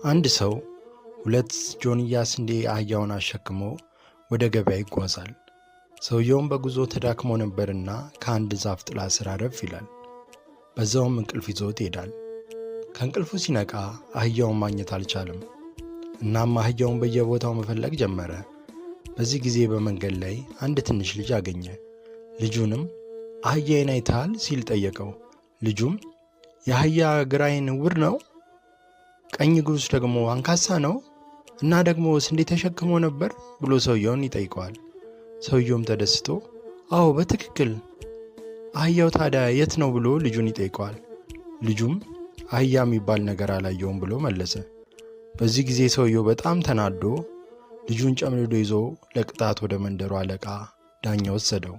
አንድ ሰው 2 ጆንያ ስንዴ አህያውን አሸክሞ ወደ ገበያ ይጓዛል። ሰውየውም በጉዞ ተዳክሞ ነበርና ከአንድ ዛፍ ጥላ ስር አረፍ ይላል። በዛውም እንቅልፍ ይዞት ይሄዳል። ከእንቅልፉ ሲነቃ አህያውን ማግኘት አልቻለም። እናም አህያውን በየቦታው መፈለግ ጀመረ። በዚህ ጊዜ በመንገድ ላይ አንድ ትንሽ ልጅ አገኘ። ልጁንም አህያዬን አይተሃል ሲል ጠየቀው። ልጁም የአህያ ግራ ዓይን ዕውር ነው፣ ቀኝ እግሩስ ደግሞ አንካሳ ነው እና ደግሞ ስንዴ ተሸክሞ ነበር ብሎ ሰውየውን ይጠይቀዋል። ሰውየውም ተደስቶ አዎ በትክክል አህያው ታዲያ የት ነው ብሎ ልጁን ይጠይቀዋል። ልጁም አህያ የሚባል ነገር አላየውም ብሎ መለሰ። በዚህ ጊዜ ሰውየው በጣም ተናዶ ልጁን ጨምድዶ ይዞ ለቅጣት ወደ መንደሩ አለቃ ዳኛ ወሰደው።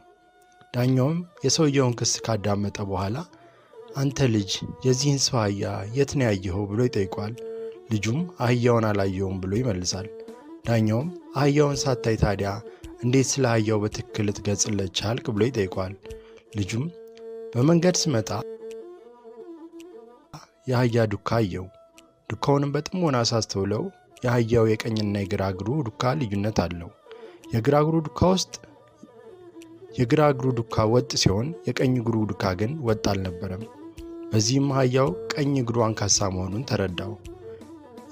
ዳኛውም የሰውየውን ክስ ካዳመጠ በኋላ አንተ ልጅ የዚህን ሰው አህያ የት ነው ያየኸው ብሎ ይጠይቀዋል። ልጁም አህያውን አላየውም ብሎ ይመልሳል። ዳኛውም አህያውን ሳታይ ታዲያ እንዴት ስለ አህያው በትክክል ልትገልጽለት ቻልክ ብሎ ይጠይቀዋል። ልጁም በመንገድ ስመጣ የአህያ ዱካ አየው። ዱካውንም በጥሞና ሳስተውለው የአህያው የቀኝና የግራ እግሩ ዱካ ልዩነት አለው። የግራ እግሩ ዱካ ውስጥ የግራ እግሩ ዱካ ወጥ ሲሆን የቀኝ እግሩ ዱካ ግን ወጥ አልነበረም። በዚህም አህያው ቀኝ እግሩ አንካሳ መሆኑን ተረዳው።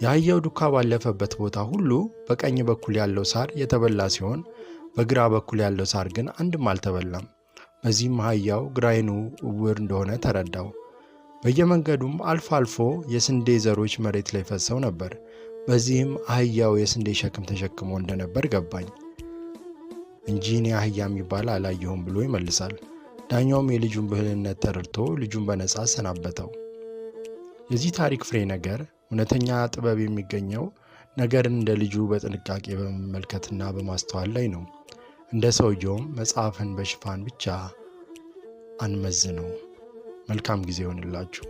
የአህያው ዱካ ባለፈበት ቦታ ሁሉ በቀኝ በኩል ያለው ሳር የተበላ ሲሆን በግራ በኩል ያለው ሳር ግን አንድም አልተበላም። በዚህም አህያው ግራ ዓይኑ ዕውር እንደሆነ ተረዳው። በየመንገዱም አልፎ አልፎ የስንዴ ዘሮች መሬት ላይ ፈሰው ነበር። በዚህም አህያው የስንዴ ሸክም ተሸክሞ እንደነበር ገባኝ እንጂ እኔ አህያ የሚባል አላየሁም ብሎ ይመልሳል። ዳኛውም የልጁን ብልህነት ተረድቶ ልጁን በነፃ አሰናበተው። የዚህ ታሪክ ፍሬ ነገር እውነተኛ ጥበብ የሚገኘው ነገርን እንደ ልጁ በጥንቃቄ በመመልከትና በማስተዋል ላይ ነው። እንደ ሰውየውም መጽሐፍን በሽፋን ብቻ አንመዝነው። መልካም ጊዜ ይሆንላችሁ።